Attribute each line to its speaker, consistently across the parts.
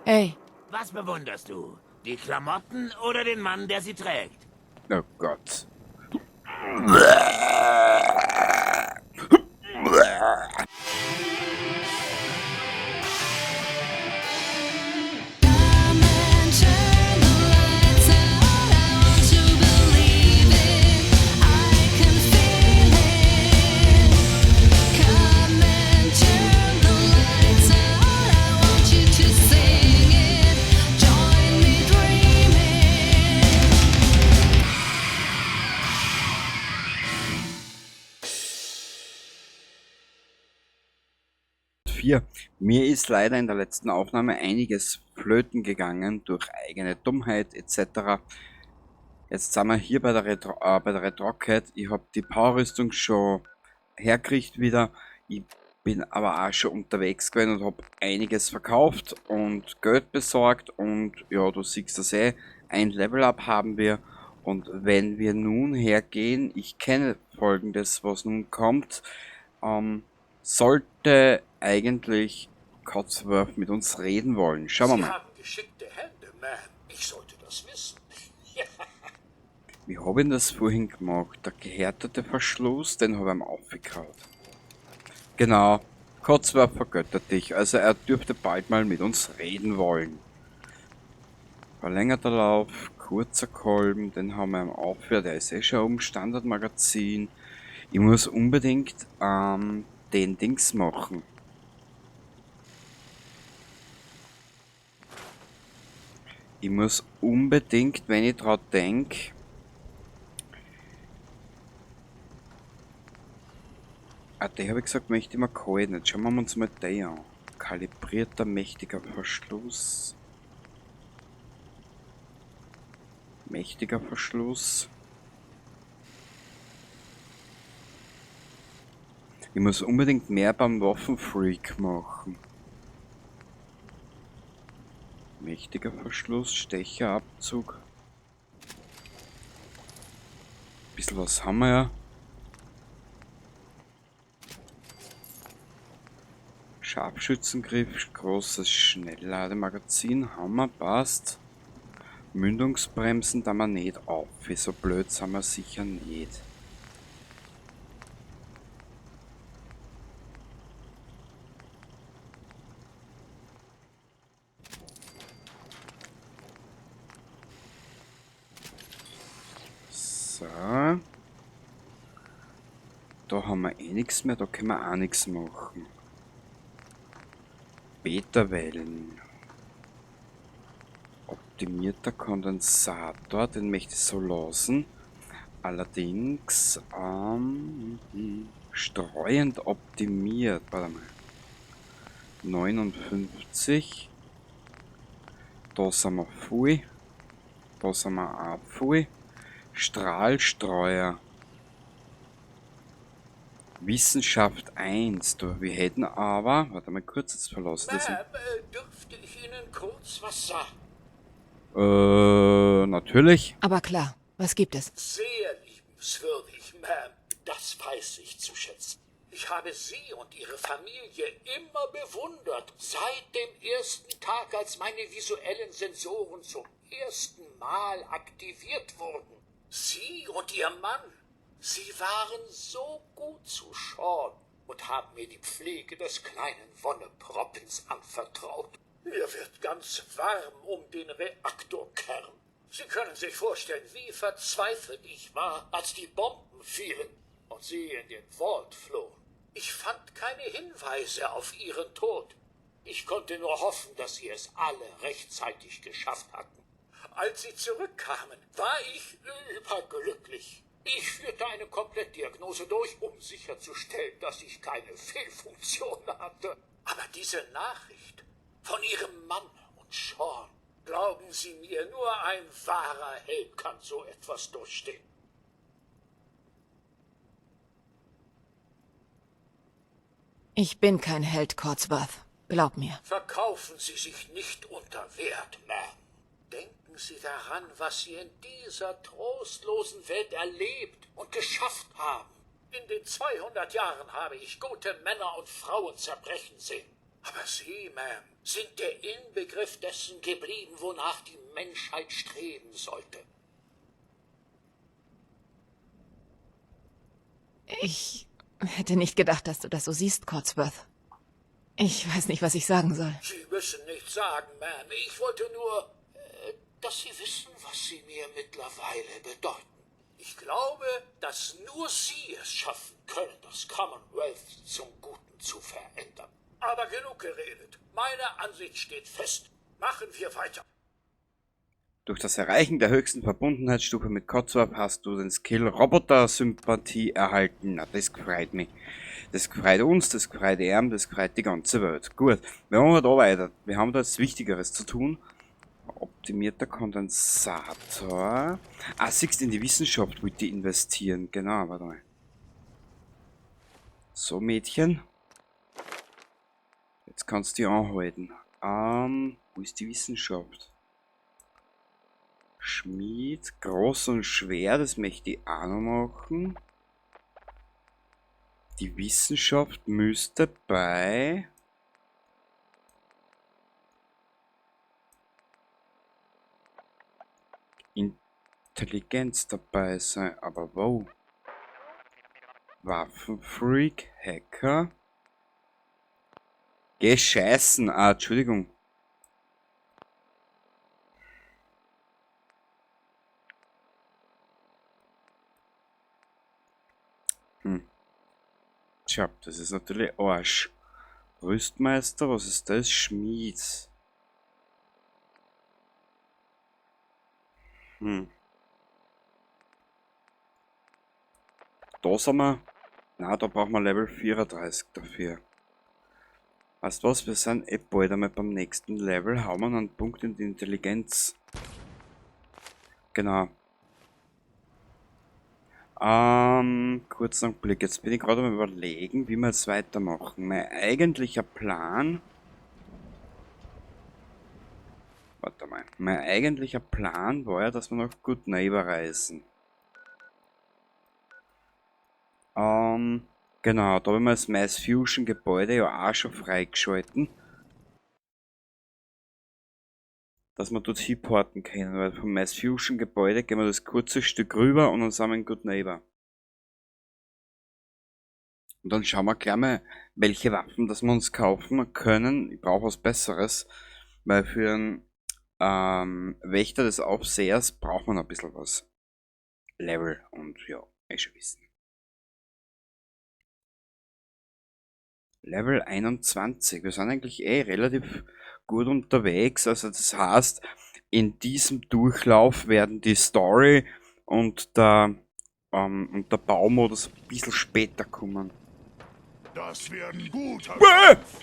Speaker 1: Hey.
Speaker 2: Was bewunderst du? Die Klamotten oder den Mann, der sie trägt?
Speaker 3: Oh Gott. 4. Mir ist leider in der letzten Aufnahme einiges flöten gegangen durch eigene Dummheit et cetera. Jetzt sind wir hier bei der Red Rocket. Ich hab die Powerrüstung schon hergekriegt wieder. Ich bin aber auch schon unterwegs gewesen und hab einiges verkauft und Geld besorgt. Und ja, du siehst das eh, ein Level-Up haben wir. Und wenn wir nun hergehen, ich kenne Folgendes, was nun kommt, sollte eigentlich Codsworth mit uns reden wollen. Schauen wir
Speaker 4: Sie
Speaker 3: mal.
Speaker 4: haben geschickte Hände, Ma'am. Ich sollte das wissen.
Speaker 3: Wie hab ich denn das vorhin gemacht? Der gehärtete Verschluss, den hab ich ihm aufgekaut. Genau. Codsworth vergöttert dich. Also er dürfte bald mal mit uns reden wollen. Verlängerter Lauf, kurzer Kolben, den haben wir ihm aufgehört. Der ist eh schon um Standardmagazin. Ich muss unbedingt den Dings machen. Ich muss unbedingt, wenn ich dran denk, die hab ich gesagt, möchte ich mir gehalten. Jetzt schauen wir uns mal den an. Kalibrierter, mächtiger Verschluss. Mächtiger Verschluss. Ich muss unbedingt mehr beim Waffenfreak machen. Mächtiger Verschluss, Stecherabzug. Bisschen was haben wir ja. Scharfschützengriff, großes Schnelllademagazin, Hammer, passt. Mündungsbremsen, da wir nicht auf. So blöd sind wir sicher nicht. So. Da haben wir eh nix mehr, da können wir auch nix machen. Beta-Wellen. Optimierter Kondensator, den möchte ich so lassen. Allerdings streuend optimiert. Warte mal. 59. Da sind wir voll. Da sind wir auch voll. Strahlstreuer. Wissenschaft 1. Du, wir hätten aber... Warte mal kurz, jetzt verlasse ich das.
Speaker 4: Ma'am, dürfte ich Ihnen kurz was sagen?
Speaker 3: Natürlich.
Speaker 1: Aber klar, was gibt es?
Speaker 4: Sehr liebenswürdig, Ma'am. Das weiß ich zu schätzen. Ich habe Sie und Ihre Familie immer bewundert, seit dem ersten Tag, als meine visuellen Sensoren zum ersten Mal aktiviert wurden. Sie und Ihr Mann, Sie waren so gut zu Sean und haben mir die Pflege des kleinen Wonneproppens anvertraut. Mir wird ganz warm um den Reaktorkern. Sie können sich vorstellen, wie verzweifelt ich war, als die Bomben fielen und Sie in den Vault flohen. Ich fand keine Hinweise auf Ihren Tod. Ich konnte nur hoffen, dass Sie es alle rechtzeitig geschafft hatten. Als Sie zurückkamen, war ich überglücklich. Ich führte eine Komplettdiagnose durch, um sicherzustellen, dass ich keine Fehlfunktion hatte. Aber diese Nachricht von Ihrem Mann und Sean, glauben Sie mir, nur ein wahrer Held kann so etwas durchstehen.
Speaker 1: Ich bin kein Held, Codsworth. Glaub mir.
Speaker 4: Verkaufen Sie sich nicht unter Wert, Ma'am. Denken Sie daran, was Sie in dieser trostlosen Welt erlebt und geschafft haben. In den 200 Jahren habe ich gute Männer und Frauen zerbrechen sehen. Aber Sie, Ma'am, sind der Inbegriff dessen geblieben, wonach die Menschheit streben sollte.
Speaker 1: Ich hätte nicht gedacht, dass du das so siehst, Codsworth. Ich weiß nicht, was ich sagen soll.
Speaker 4: Sie müssen nichts sagen, Ma'am. Ich wollte nur, dass Sie wissen, was Sie mir mittlerweile bedeuten. Ich glaube, dass nur Sie es schaffen können, das Commonwealth zum Guten zu verändern. Aber genug geredet. Meine Ansicht steht fest. Machen wir weiter.
Speaker 3: Durch das Erreichen der höchsten Verbundenheitsstufe mit Codsworth hast du den Skill Roboter-Sympathie erhalten. Na, das freut mich. Das freut uns, das freut ihn, das freut die ganze Welt. Gut, wir machen da weiter. Wir haben da jetzt Wichtigeres zu tun. Optimierter Kondensator. Ah, siehst du, in die Wissenschaft wollte ich investieren. Genau, warte mal. So, Mädchen. Jetzt kannst du dich anhalten. Wo ist die Wissenschaft? Schmied, groß und schwer, das möchte ich auch noch machen. Die Wissenschaft müsste bei Intelligenz dabei sein, aber wow. Waffenfreak, Hacker. Geh scheißen, ah, Entschuldigung. Tja, das ist natürlich Arsch. Rüstmeister, was ist das? Schmied. Da sind wir. Na, da brauchen wir Level 34 dafür. Weißt du was? Wir sind eh bald einmal beim nächsten Level. Hauen wir noch einen Punkt in die Intelligenz. Genau. Kurzen Blick. Jetzt bin ich gerade am Überlegen, wie wir jetzt weitermachen. Mein eigentlicher Plan... Warte mal. Mein eigentlicher Plan war ja, dass wir nach Goodneighbor reisen. Genau, da haben wir das Mass Fusion Gebäude ja auch schon freigeschalten. Dass wir dort hinporten können, weil vom Mass Fusion Gebäude gehen wir das kurze Stück rüber und dann sind wir in Goodneighbor. Und dann schauen wir gleich mal, welche Waffen das wir uns kaufen können. Ich brauche was Besseres, weil für einen Wächter des Aufsehers braucht man ein bisschen was. Level und ja, eh schon wissen. Level 21. Wir sind eigentlich eh relativ gut unterwegs. Also das heißt, in diesem Durchlauf werden die Story und der Baumodus ein bisschen später kommen.
Speaker 5: Das wird ein guter
Speaker 3: Bäh!
Speaker 5: Kampf.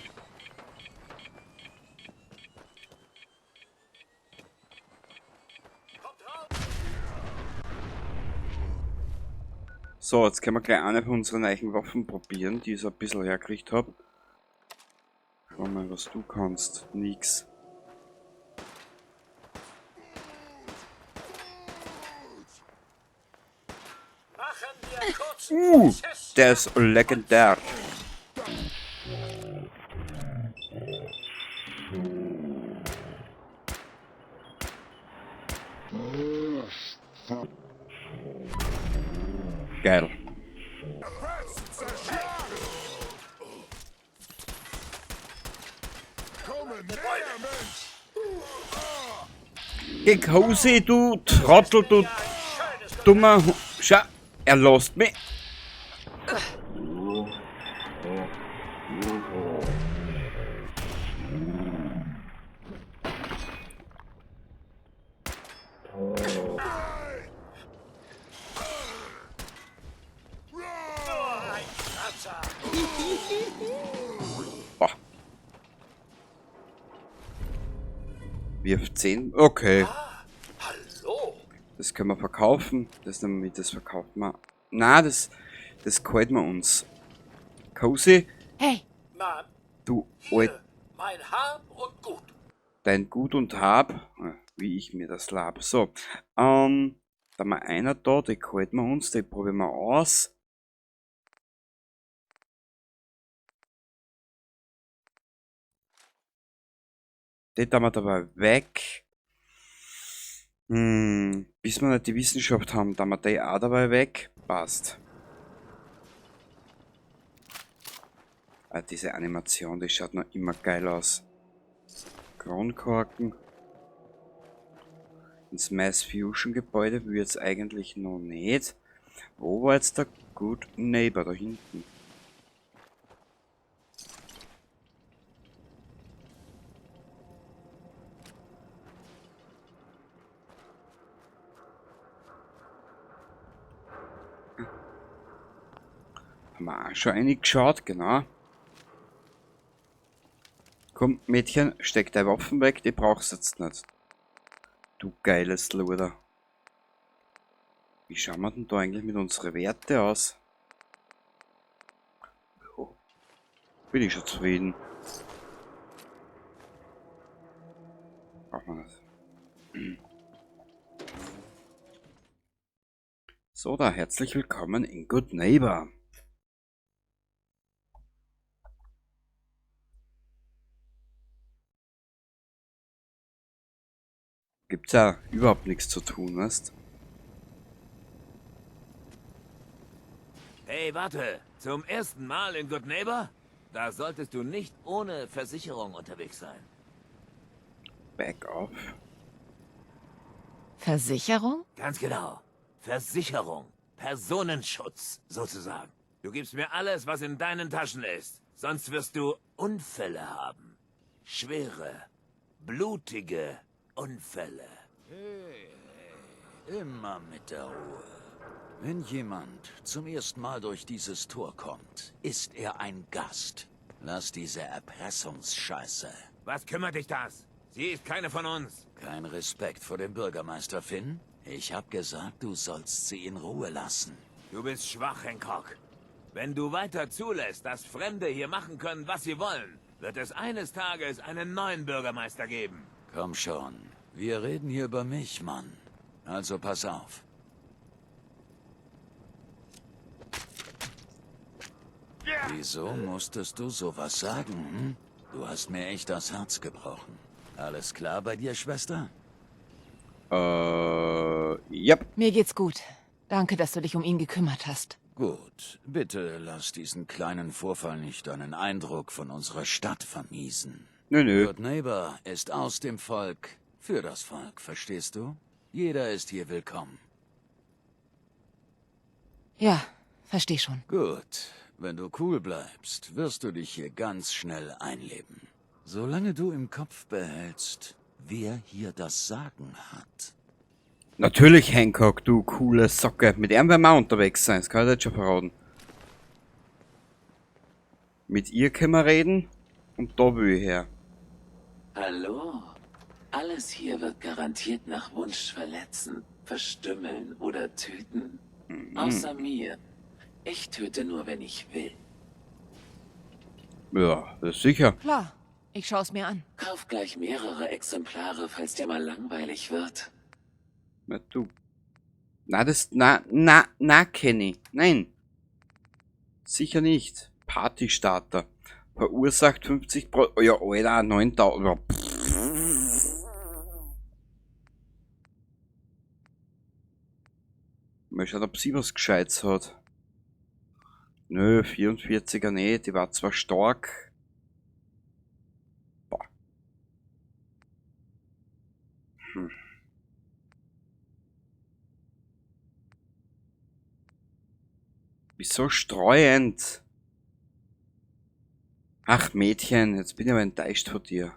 Speaker 3: So, jetzt können wir gleich eine von unseren neuen Waffen probieren, die ich so ein bisschen hergekriegt hab. Schau mal, was du kannst. Nix. Der ist legendär. Geil. Geh Cozy, du Trottel, du dummer Schau, er lässt mich. Boah. Wirf 10. Okay.
Speaker 4: Hallo.
Speaker 3: Das können wir verkaufen. Das nehmen wir mit, das verkaufen wir. Na, das halten wir uns. Cozy.
Speaker 1: Hey.
Speaker 4: Mann,
Speaker 3: Du
Speaker 4: hier,
Speaker 3: alt.
Speaker 4: mein Hab und Gut.
Speaker 3: Dein Gut und Hab. Wie ich mir das lab. So. Da haben wir einer da, die halten wir uns, die probieren wir aus. Die da wir dabei weg. Bis wir nicht die Wissenschaft haben, da wir die auch dabei weg. Passt. Ah, diese Animation, die schaut noch immer geil aus. Kronkorken. Ins Mass Fusion Gebäude will jetzt eigentlich noch nicht. Wo war jetzt der Good Neighbor? Da hinten. Haben wir auch schon reingeschaut, genau. Komm, Mädchen, steck deine Waffen weg, die brauchst du jetzt nicht. Du geiles Luder. Wie schauen wir denn da eigentlich mit unseren Werten aus? Jo. Bin ich schon zufrieden. Braucht man das. So, da herzlich willkommen in Good Neighbor. Gibt's ja überhaupt nichts zu tun, weißt?
Speaker 2: Hey, warte. Zum ersten Mal in Good Neighbor? Da solltest du nicht ohne Versicherung unterwegs sein.
Speaker 3: Back off.
Speaker 1: Versicherung?
Speaker 2: Ganz genau. Versicherung. Personenschutz, sozusagen. Du gibst mir alles, was in deinen Taschen ist. Sonst wirst du Unfälle haben. Schwere, blutige Unfälle.
Speaker 4: Hey, hey, immer mit der Ruhe. Wenn jemand zum ersten Mal durch dieses Tor kommt, ist er ein Gast. Lass diese Erpressungsscheiße.
Speaker 2: Was kümmert dich das? Sie ist keine von uns.
Speaker 4: Kein Respekt vor dem Bürgermeister, Finn? Ich hab gesagt, du sollst sie in Ruhe lassen.
Speaker 2: Du bist schwach, Hancock. Wenn du weiter zulässt, dass Fremde hier machen können, was sie wollen, wird es eines Tages einen neuen Bürgermeister geben.
Speaker 4: Komm schon. Wir reden hier über mich, Mann. Also pass auf. Wieso musstest du sowas sagen, hm? Du hast mir echt das Herz gebrochen. Alles klar bei dir, Schwester?
Speaker 3: Yep.
Speaker 1: Mir geht's gut. Danke, dass du dich um ihn gekümmert hast.
Speaker 4: Gut. Bitte lass diesen kleinen Vorfall nicht deinen Eindruck von unserer Stadt vermiesen.
Speaker 3: Nö, nö.
Speaker 4: Good Neighbor ist aus dem Volk, für das Volk, verstehst du? Jeder ist hier willkommen.
Speaker 1: Ja, versteh schon.
Speaker 4: Gut. Wenn du cool bleibst, wirst du dich hier ganz schnell einleben. Solange du im Kopf behältst, wer hier das Sagen hat.
Speaker 3: Natürlich, Hancock, du coole Socke. Mit ihm werden wir auch unterwegs sein, das kann ich dir jetzt schon verraten. Mit ihr können wir reden und da will ich her.
Speaker 6: Hallo? Alles hier wird garantiert nach Wunsch verletzen, verstümmeln oder töten. Außer mir. Ich töte nur, wenn ich will.
Speaker 3: Ja, das ist sicher.
Speaker 1: Klar, ich schau's mir an.
Speaker 6: Kauf gleich mehrere Exemplare, falls dir mal langweilig wird.
Speaker 3: Na du. Na, das. Na, na, na, Kenny. Nein. Sicher nicht. Partystarter. Verursacht 50 Pro. Oh ja, Alter, 9000. Ja, pff. Mal schauen, ob sie was Gescheites hat. Nö, 44er nicht. Die war zwar stark. Boah. Wieso streuend? Ach Mädchen, jetzt bin ich aber enttäuscht von dir.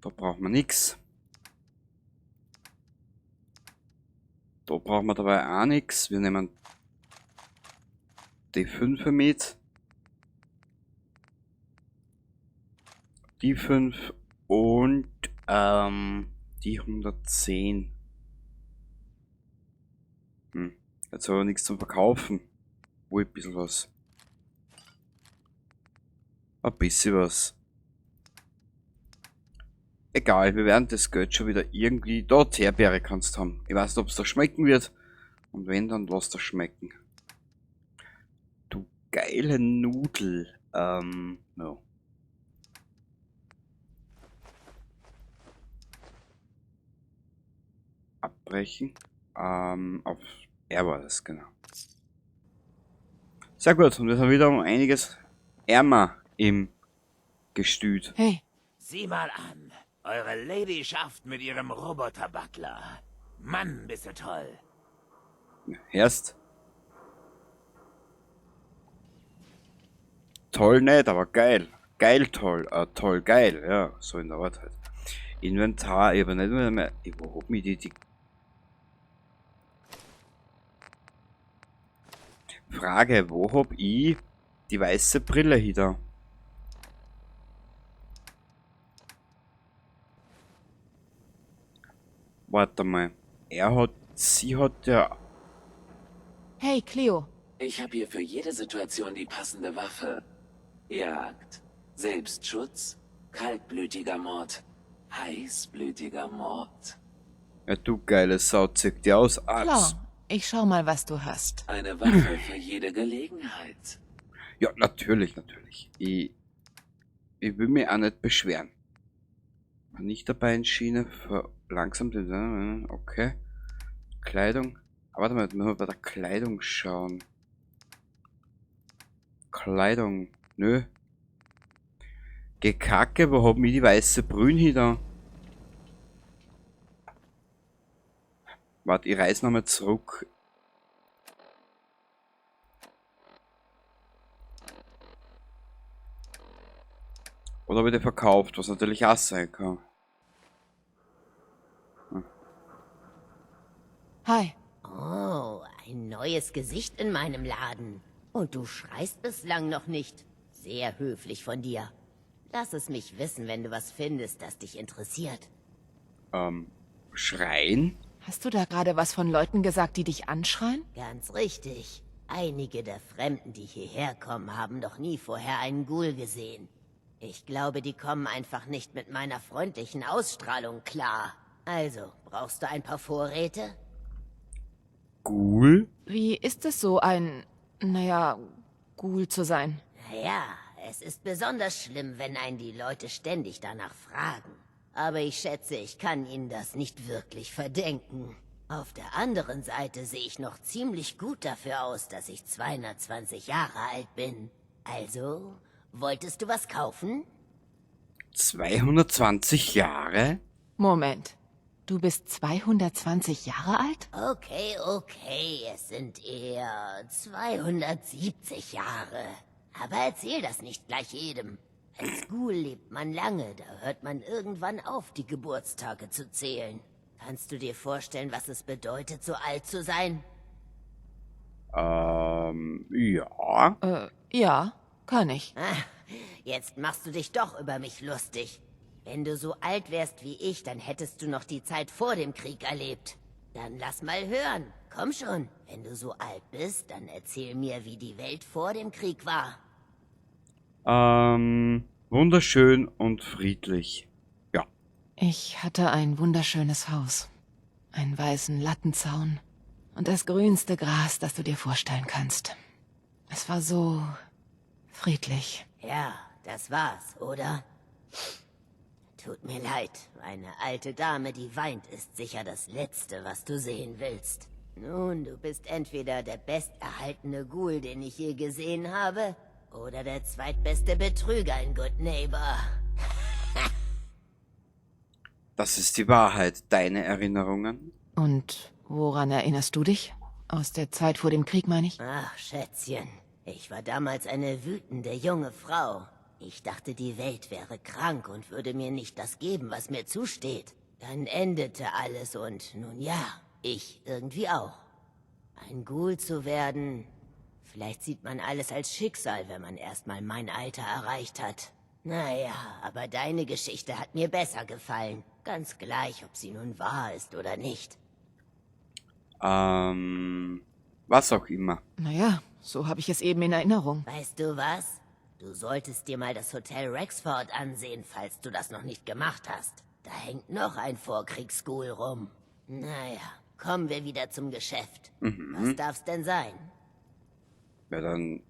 Speaker 3: Da braucht man nix. Da brauchen wir dabei auch nix. Wir nehmen die 5 mit. Die 5 und die 110. Jetzt habe ich nichts zum Verkaufen. Wo ich ein bisschen was. Ein bisschen was. Egal, wir werden das Geld schon wieder irgendwie... Da, Teerbeere kannst du haben. Ich weiß nicht, ob's da schmecken wird. Und wenn, dann lass das schmecken. Du geile Nudel. Ja. abbrechen. Auf R war das, genau. Sehr gut, und wir sind wieder um einiges ärmer im Gestüt.
Speaker 1: Hey.
Speaker 2: Sieh mal an. Eure Ladyschaft mit ihrem Roboter-Butler. Mann, bist du toll.
Speaker 3: Erst. Toll nicht, aber geil. Geil, toll. Toll, geil. Ja, so in der Art halt. Inventar, ich hab nicht mehr. Ich, wo hab mich die Frage, wo hab ich die weiße Brille wieder? Warte mal. Sie hat ja...
Speaker 1: Hey, Cleo.
Speaker 6: Ich hab hier für jede Situation die passende Waffe. Jagd, Selbstschutz, kaltblütiger Mord, heißblütiger Mord.
Speaker 3: Ja, du geile Sau, zieh dir aus,
Speaker 1: Klar,
Speaker 3: Arzt.
Speaker 1: ich schau mal, was du hast.
Speaker 6: Eine Waffe für jede Gelegenheit.
Speaker 3: Ja, natürlich, natürlich. Ich will mich auch nicht beschweren. Vernichterbeinschiene, verlangsamt, okay. Kleidung. Aber warte mal, jetzt müssen wir bei der Kleidung schauen. Kleidung. Nö. Gekacke, wo hab ich die weiße Brünn hier da? Warte, ich reiß nochmal zurück. Oder wird er verkauft, was natürlich auch sein kann.
Speaker 1: Hi.
Speaker 7: Oh, ein neues Gesicht in meinem Laden. Und du schreist bislang noch nicht. Sehr höflich von dir. Lass es mich wissen, wenn du was findest, das dich interessiert.
Speaker 3: Schreien?
Speaker 1: Hast du da gerade was von Leuten gesagt, die dich anschreien?
Speaker 7: Ganz richtig. Einige der Fremden, die hierher kommen, haben noch nie vorher einen Ghoul gesehen. Ich glaube, die kommen einfach nicht mit meiner freundlichen Ausstrahlung klar. Also, brauchst du ein paar Vorräte?
Speaker 3: Ghoul?
Speaker 1: Wie ist es so, ein, naja, Ghoul zu sein?
Speaker 7: Naja, es ist besonders schlimm, wenn einen die Leute ständig danach fragen. Aber ich schätze, ich kann ihnen das nicht wirklich verdenken. Auf der anderen Seite sehe ich noch ziemlich gut dafür aus, dass ich 220 Jahre alt bin. Also, wolltest du was kaufen?
Speaker 3: 220 Jahre?
Speaker 1: Moment. Du bist 220 Jahre alt?
Speaker 7: Okay, okay, es sind eher 270 Jahre. Aber erzähl das nicht gleich jedem. Als Ghoul lebt man lange, da hört man irgendwann auf, die Geburtstage zu zählen. Kannst du dir vorstellen, was es bedeutet, so alt zu sein?
Speaker 3: Ja.
Speaker 1: Ja, kann ich.
Speaker 7: Ah, jetzt machst du dich doch über mich lustig. Wenn du so alt wärst wie ich, dann hättest du noch die Zeit vor dem Krieg erlebt. Dann lass mal hören. Komm schon. Wenn du so alt bist, dann erzähl mir, wie die Welt vor dem Krieg war.
Speaker 3: Wunderschön und friedlich. Ja.
Speaker 1: Ich hatte ein wunderschönes Haus. Einen weißen Lattenzaun. Und das grünste Gras, das du dir vorstellen kannst. Es war so friedlich.
Speaker 7: Ja, das war's, oder? Tut mir leid, eine alte Dame, die weint, ist sicher das Letzte, was du sehen willst. Nun, du bist entweder der besterhaltene Ghoul, den ich je gesehen habe, oder der zweitbeste Betrüger in Goodneighbor.
Speaker 3: Das ist die Wahrheit, deine Erinnerungen.
Speaker 1: Und woran erinnerst du dich? Aus der Zeit vor dem Krieg, meine ich?
Speaker 7: Ach, Schätzchen, ich war damals eine wütende junge Frau. Ich dachte, die Welt wäre krank und würde mir nicht das geben, was mir zusteht. Dann endete alles und, nun ja, ich irgendwie auch. Ein Ghoul zu werden... Vielleicht sieht man alles als Schicksal, wenn man erstmal mein Alter erreicht hat. Naja, aber deine Geschichte hat mir besser gefallen. Ganz gleich, ob sie nun wahr ist oder nicht.
Speaker 3: Was auch immer.
Speaker 1: Naja, so habe ich es eben in Erinnerung.
Speaker 7: Weißt du was? Du solltest dir mal das Hotel Rexford ansehen, falls du das noch nicht gemacht hast. Da hängt noch ein Vorkriegsghoul rum. Naja, kommen wir wieder zum Geschäft. Was darf's denn sein?
Speaker 3: Ja, dann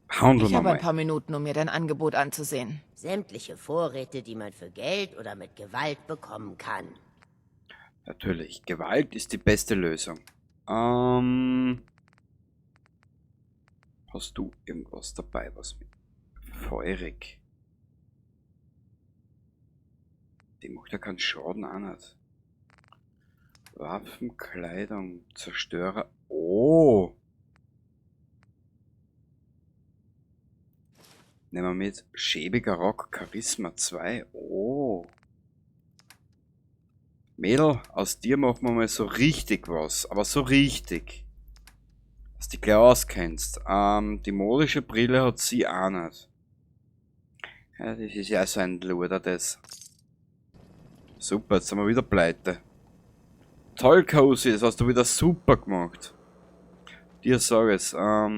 Speaker 3: handeln
Speaker 1: Ich
Speaker 3: wir
Speaker 1: habe ein
Speaker 3: mal.
Speaker 1: paar Minuten, um mir dein Angebot anzusehen.
Speaker 7: Sämtliche Vorräte, die man für Geld oder mit Gewalt bekommen kann.
Speaker 3: Natürlich, Gewalt ist die beste Lösung. Hast du irgendwas dabei, was mit feurig? Die macht ja keinen Schaden auch nicht. Waffen, Kleidung, Zerstörer. Oh! Nehmen wir mit. Schäbiger Rock, Charisma 2. Oh! Mädel, aus dir machen wir mal so richtig was. Aber so richtig. Dass du dich gleich auskennst. Die modische Brille hat sie auch nicht. Ja, das ist ja so ein Luder, das. Super, jetzt sind wir wieder pleite. Toll, Cozy, das hast du wieder super gemacht. Dir sag ich's. Ah,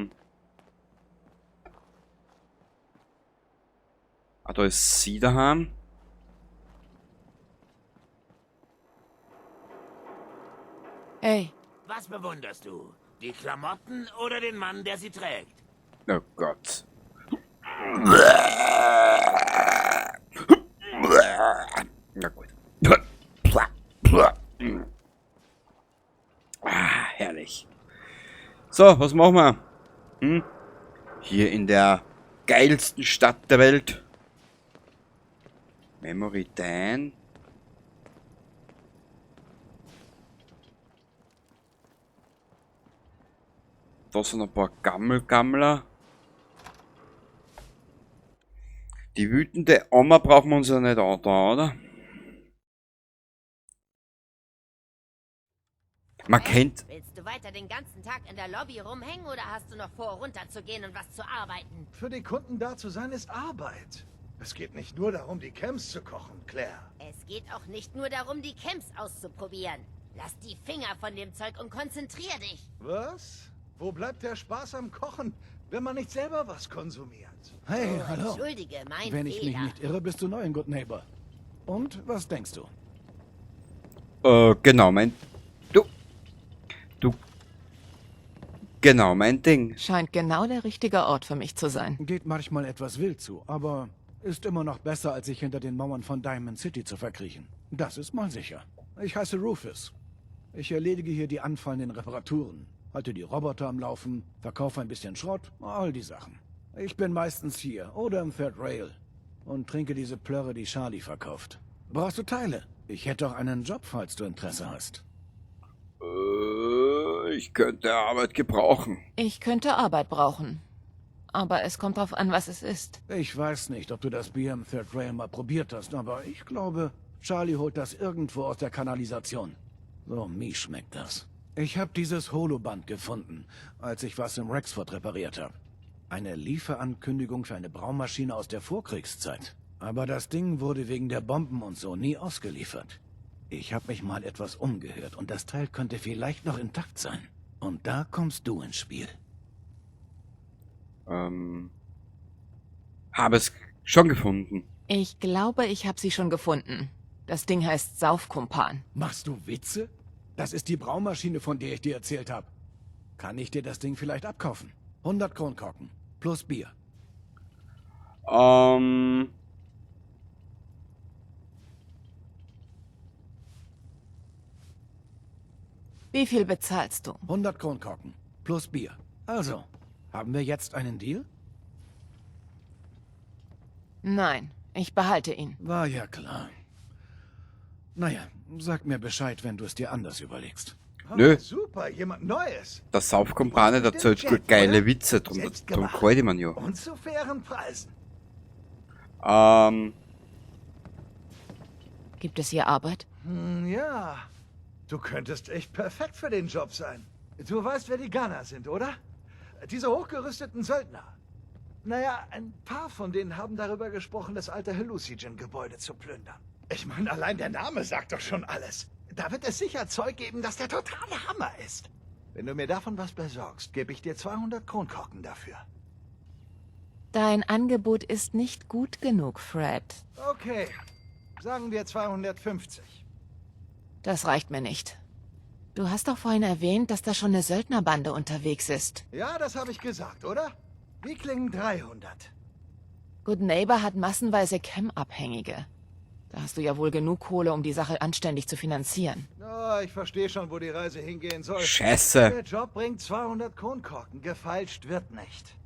Speaker 3: da ist sie daheim.
Speaker 1: Hey.
Speaker 2: Was bewunderst du? Die Klamotten oder den Mann, der sie trägt?
Speaker 3: Oh Gott. Na gut. Ah, herrlich. So, was machen wir? Hm? Hier in der geilsten Stadt der Welt. Memory Dan. Da sind ein paar Gammelgammler. Die wütende Oma brauchen wir uns ja nicht an, da, oder? Man kennt...
Speaker 7: Willst du weiter den ganzen Tag in der Lobby rumhängen oder hast du noch vor, runterzugehen und was zu arbeiten?
Speaker 4: Für die Kunden da zu sein ist Arbeit. Es geht nicht nur darum, die Chems zu kochen, Claire.
Speaker 7: Es geht auch nicht nur darum, die Chems auszuprobieren. Lass die Finger von dem Zeug und konzentrier dich.
Speaker 4: Was? Wo bleibt der Spaß am Kochen, wenn man nicht selber was konsumiert?
Speaker 8: Hey,
Speaker 7: Oh,
Speaker 8: hallo.
Speaker 7: Entschuldige, mein
Speaker 8: Wenn ich mich
Speaker 7: Fehler.
Speaker 8: nicht irre, bist du neu in Goodneighbor. Und was denkst du?
Speaker 3: Genau, mein... Du... Du... Genau, mein Ding.
Speaker 1: Scheint genau der richtige Ort für mich zu sein.
Speaker 8: Geht manchmal etwas wild zu, aber ist immer noch besser, als sich hinter den Mauern von Diamond City zu verkriechen. Das ist mal sicher. Ich heiße Rufus. Ich erledige hier die anfallenden Reparaturen, halte die Roboter am Laufen, verkaufe ein bisschen Schrott, all die Sachen. Ich bin meistens hier oder im Third Rail und trinke diese Plörre, die Charlie verkauft. Brauchst du Teile? Ich hätte auch einen Job, falls du Interesse hast.
Speaker 3: Ich könnte Arbeit gebrauchen.
Speaker 1: Ich könnte Arbeit brauchen. Aber es kommt drauf an, was es ist.
Speaker 8: Ich weiß nicht, ob du das Bier im Third Rail mal probiert hast, aber ich glaube, Charlie holt das irgendwo aus der Kanalisation. So mies schmeckt das. Ich habe dieses Holoband gefunden, als ich was im Rexford repariert habe. Eine Lieferankündigung für eine Braumaschine aus der Vorkriegszeit. Aber das Ding wurde wegen der Bomben und so nie ausgeliefert. Ich habe mich mal etwas umgehört und das Teil könnte vielleicht noch intakt sein. Und da kommst du ins Spiel.
Speaker 3: Habe es schon gefunden.
Speaker 1: Ich glaube, ich habe sie schon gefunden. Das Ding heißt Saufkumpan.
Speaker 8: Machst du Witze? Das ist die Braumaschine, von der ich dir erzählt habe. Kann ich dir das Ding vielleicht abkaufen? 100 Kronkorken plus Bier.
Speaker 1: Wie viel bezahlst du?
Speaker 8: 100 Kronkorken plus Bier. Also, haben wir jetzt einen Deal?
Speaker 1: Nein, ich behalte ihn.
Speaker 8: War ja klar. Naja, sag mir Bescheid, wenn du es dir anders überlegst.
Speaker 3: Nö.
Speaker 4: Ah, super, jemand Neues.
Speaker 3: Der Saufkumpane, der erzählt
Speaker 4: Jet,
Speaker 3: gut geile
Speaker 4: oder?
Speaker 3: Witze, drum
Speaker 4: Selbst gemacht.
Speaker 3: kalt ich man ja.
Speaker 4: Und zu fairen Preisen.
Speaker 1: Gibt es hier Arbeit?
Speaker 4: Ja. Du könntest echt perfekt für den Job sein. Du weißt, wer die Gunner sind, oder? Diese hochgerüsteten Söldner. Naja, ein paar von denen haben darüber gesprochen, das alte Hallucigen-Gebäude zu plündern. Ich meine, allein der Name sagt doch schon alles. Da wird es sicher Zeug geben, das der totale Hammer ist. Wenn du mir davon was besorgst, gebe ich dir 200 Kronkorken dafür.
Speaker 1: Dein Angebot ist nicht gut genug, Fred.
Speaker 4: Okay, sagen wir 250.
Speaker 1: Das reicht mir nicht. Du hast doch vorhin erwähnt, dass da schon eine Söldnerbande unterwegs ist.
Speaker 4: Ja, das habe ich gesagt, oder? Wie klingen 300?
Speaker 1: Goodneighbor hat massenweise Chem-Abhängige. Da hast du ja wohl genug Kohle, um die Sache anständig zu finanzieren.
Speaker 9: Na, ich verstehe schon, wo die Reise hingehen soll.
Speaker 3: Scheiße.
Speaker 9: Der Job bringt 200 Kronkorken. Gefeilscht wird nicht.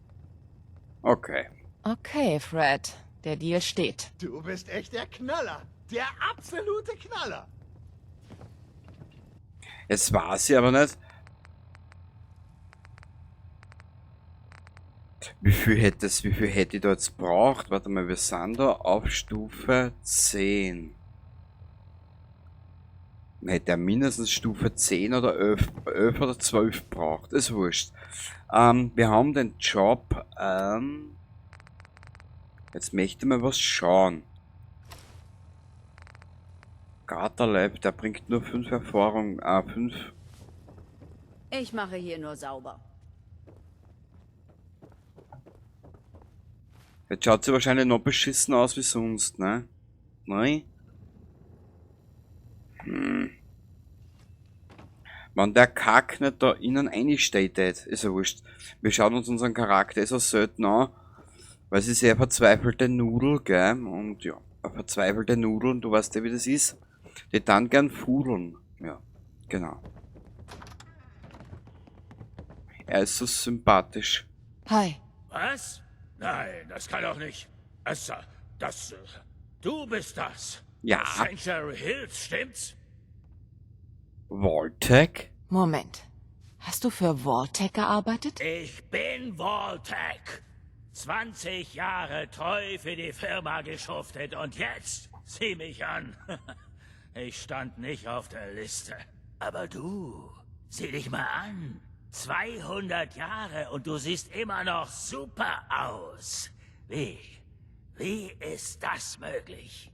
Speaker 3: Okay.
Speaker 1: Okay, Fred. Der Deal steht.
Speaker 9: Du bist echt der Knaller. Der absolute Knaller.
Speaker 3: Jetzt war sie aber nicht. Wie viel hätte ich da jetzt braucht? Warte mal, wir sind da auf Stufe 10. Man hätte ja mindestens Stufe 10 oder 11 oder 12 braucht. Ist wurscht. Wir haben den Job. Jetzt möchte ich mal was schauen. Garterleib, der bringt nur 5 Erfahrung, 5.
Speaker 10: Ich mache hier nur sauber.
Speaker 3: Jetzt schaut sie wahrscheinlich noch beschissen aus wie sonst, ne? Nein? Wenn der Kack nicht da innen reinsteht, ist ja wurscht. Wir schauen uns unseren Charakter so selten an, weil sie sehr verzweifelte Nudel, gell? Und ja, eine verzweifelte Nudel, du weißt ja, wie das ist. Die dann gern fudeln. Ja, genau. Er ist so sympathisch.
Speaker 1: Hi.
Speaker 4: Was? Nein, das kann doch nicht. Es, das, du bist das.
Speaker 3: Ja.
Speaker 4: Sanctuary Hills, stimmt's?
Speaker 3: Vault-Tec?
Speaker 1: Moment. Hast du für Vault-Tec gearbeitet?
Speaker 4: Ich bin Vault-Tec. 20 Jahre treu für die Firma geschuftet und jetzt sieh mich an. Ich stand nicht auf der Liste. Aber du, sieh dich mal an. 200 Jahre und du siehst immer noch super aus. Wie? Wie ist das möglich?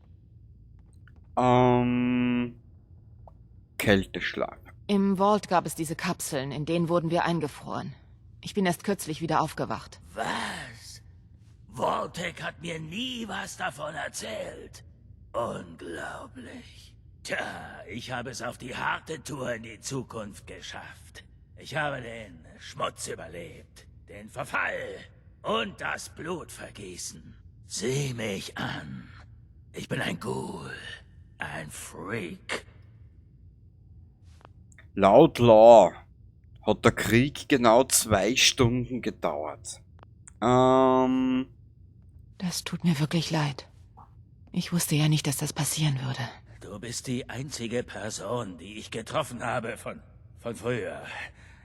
Speaker 3: Kälteschlag.
Speaker 1: Im Vault gab es diese Kapseln, in denen wurden wir eingefroren. Ich bin erst kürzlich wieder aufgewacht.
Speaker 4: Was? Vault-Tec hat mir nie was davon erzählt. Unglaublich. Tja, ich habe es auf die harte Tour in die Zukunft geschafft. Ich habe den Schmutz überlebt, den Verfall und das Blutvergießen. Sieh mich an. Ich bin ein Ghoul, ein Freak.
Speaker 3: Laut Law hat der Krieg genau 2 Stunden gedauert.
Speaker 1: Das tut mir wirklich leid. Ich wusste ja nicht, dass das passieren würde.
Speaker 4: Du bist die einzige Person, die ich getroffen habe von früher.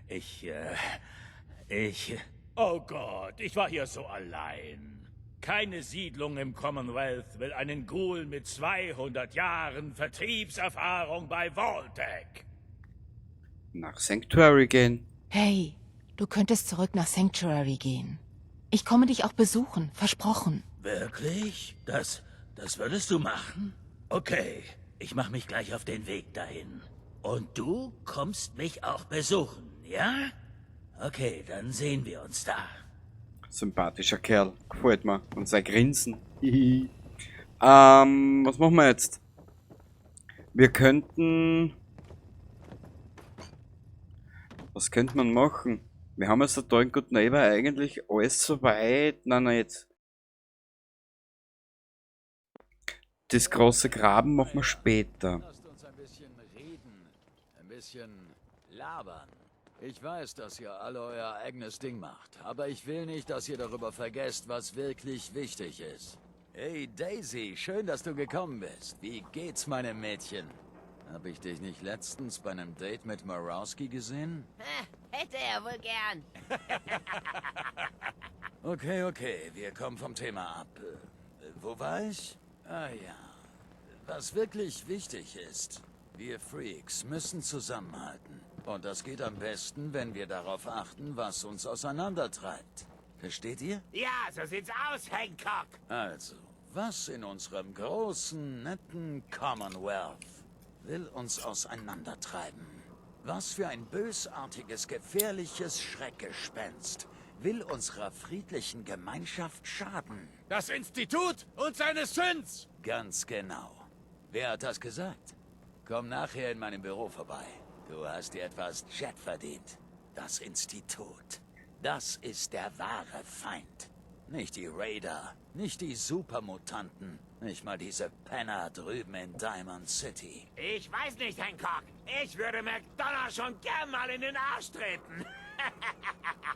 Speaker 4: Ich... Oh Gott, ich war hier so allein. Keine Siedlung im Commonwealth will einen Ghoul mit 200 Jahren Vertriebserfahrung bei Vault-Tec.
Speaker 3: Nach Sanctuary gehen.
Speaker 1: Hey, du könntest zurück nach Sanctuary gehen. Ich komme dich auch besuchen, versprochen.
Speaker 4: Wirklich? Das würdest du machen? Okay, ich mach mich gleich auf den Weg dahin. Und du kommst mich auch besuchen, ja? Okay, dann sehen wir uns da.
Speaker 3: Sympathischer Kerl, gefällt mir. Und sein Grinsen. Hihi. Was machen wir jetzt? Wir könnten... Was könnte man machen? Wir haben jetzt da in Goodneighbor eigentlich alles soweit. Nein, nein, jetzt. Das große Graben machen wir später.
Speaker 8: Lasst uns ein bisschen reden, ein bisschen labern. Ich weiß, dass ihr alle euer eigenes Ding macht, aber ich will nicht, dass ihr darüber vergesst, was wirklich wichtig ist. Hey Daisy, schön, dass du gekommen bist. Wie geht's meinem Mädchen? Hab ich dich nicht letztens bei einem Date mit Marowski gesehen?
Speaker 7: Hä, hätte er wohl gern.
Speaker 8: Okay, okay, wir kommen vom Thema ab. Wo war ich? Ah ja. Was wirklich wichtig ist, wir Freaks müssen zusammenhalten. Und das geht am besten, wenn wir darauf achten, was uns auseinandertreibt. Versteht ihr?
Speaker 2: Ja, so sieht's aus, Hancock.
Speaker 8: Also, was in unserem großen, netten Commonwealth will uns auseinandertreiben? Was für ein bösartiges, gefährliches Schreckgespenst will unserer friedlichen Gemeinschaft schaden?
Speaker 5: Das Institut und seine Synths!
Speaker 8: Ganz genau. Wer hat das gesagt? Komm nachher in meinem Büro vorbei. Du hast dir etwas Jet verdient. Das Institut. Das ist der wahre Feind.
Speaker 11: Nicht die Raider, nicht die Supermutanten, nicht mal diese Penner drüben in Diamond City.
Speaker 2: Ich weiß nicht, Hancock. Ich würde McDonough schon gern mal in den Arsch treten.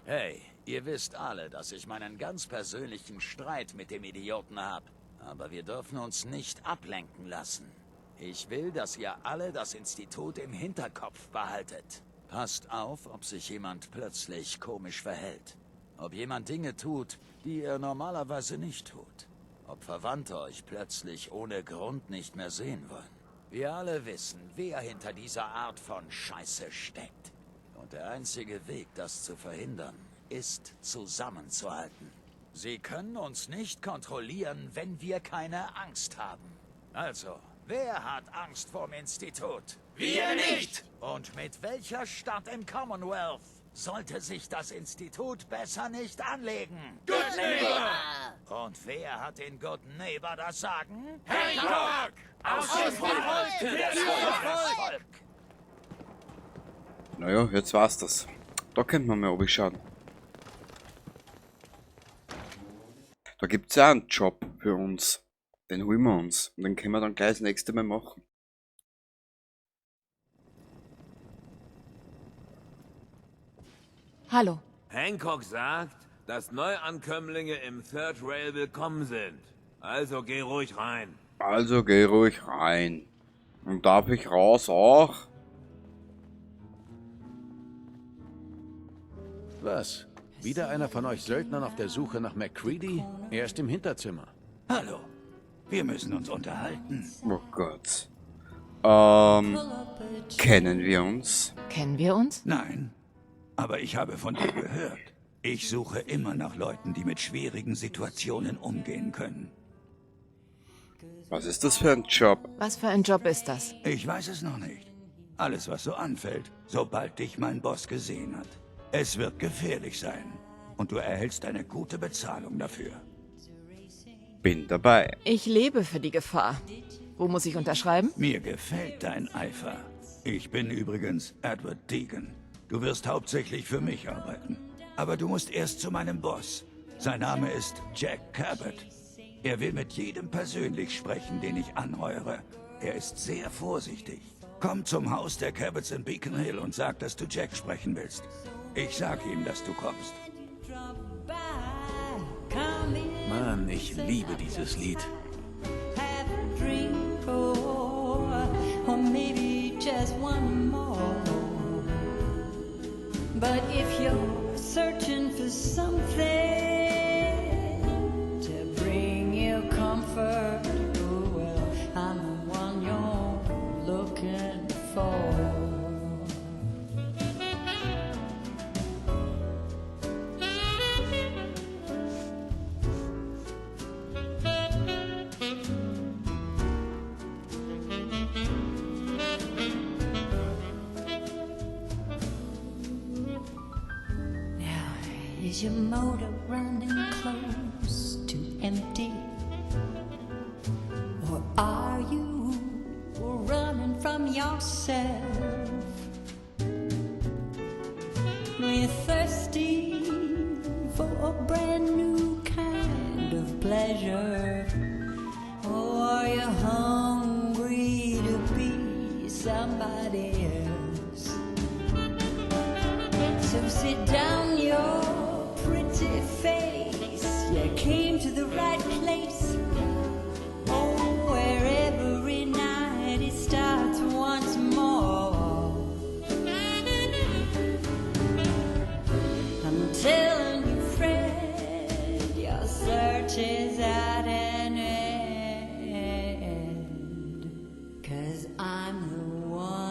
Speaker 11: Hey, ihr wisst alle, dass ich meinen ganz persönlichen Streit mit dem Idioten habe. Aber wir dürfen uns nicht ablenken lassen. Ich will, dass ihr alle das Institut im Hinterkopf behaltet. Passt auf, ob sich jemand plötzlich komisch verhält. Ob jemand Dinge tut, die er normalerweise nicht tut. Ob Verwandte euch plötzlich ohne Grund nicht mehr sehen wollen. Wir alle wissen, wer hinter dieser Art von Scheiße steckt. Und der einzige Weg, das zu verhindern, ist zusammenzuhalten. Sie können uns nicht kontrollieren, wenn wir keine Angst haben. Also, wer hat Angst vorm Institut?
Speaker 5: Wir nicht!
Speaker 11: Und mit welcher Stadt im Commonwealth sollte sich das Institut besser nicht anlegen?
Speaker 5: Good Neighbor!
Speaker 11: Und wer hat in Good Neighbor das Sagen?
Speaker 5: Hancock! Aus dem Volk! Für das Volk!
Speaker 3: Naja, jetzt war's das. Da könnte man mal schauen. Da gibt's ja einen Job für uns. Den holen wir uns. Und den können wir dann gleich das nächste Mal machen.
Speaker 1: Hallo.
Speaker 2: Hancock sagt, dass Neuankömmlinge im Third Rail willkommen sind. Also geh ruhig rein.
Speaker 3: Also geh ruhig rein. Und darf ich raus auch?
Speaker 8: Was? Wieder einer von euch Söldnern auf der Suche nach MacCready? Er ist im Hinterzimmer.
Speaker 12: Hallo. Wir müssen uns unterhalten.
Speaker 3: Oh Gott. Kennen wir uns?
Speaker 1: Kennen wir uns?
Speaker 12: Nein, aber ich habe von dir gehört. Ich suche immer nach Leuten, die mit schwierigen Situationen umgehen können.
Speaker 3: Was ist das für ein Job?
Speaker 1: Was für ein Job ist das?
Speaker 12: Ich weiß es noch nicht. Alles, was so anfällt, sobald dich mein Boss gesehen hat. Es wird gefährlich sein. Und du erhältst eine gute Bezahlung dafür.
Speaker 3: Bin dabei.
Speaker 1: Ich lebe für die Gefahr. Wo muss ich unterschreiben?
Speaker 12: Mir gefällt dein Eifer. Ich bin übrigens Edward Deegan. Du wirst hauptsächlich für mich arbeiten. Aber du musst erst zu meinem Boss. Sein Name ist Jack Cabot. Er will mit jedem persönlich sprechen, den ich anheuere. Er ist sehr vorsichtig. Komm zum Haus der Cabots in Beacon Hill und sag, dass du Jack sprechen willst. Ich sag ihm, dass du kommst.
Speaker 8: Mann, ich liebe dieses Lied.
Speaker 13: But if you're searching for something to bring you comfort, oh well, I'm the one you're looking for. Now, is your motor running close to empty? Or are you running from yourself? Are you thirsty for a brand new kind of pleasure? Or are you hungry to be somebody else? So sit down your pretty face. You came to the right place. Oh, where every night it starts once more. I'm telling you, friend, your search is at an end. 'Cause I'm the one.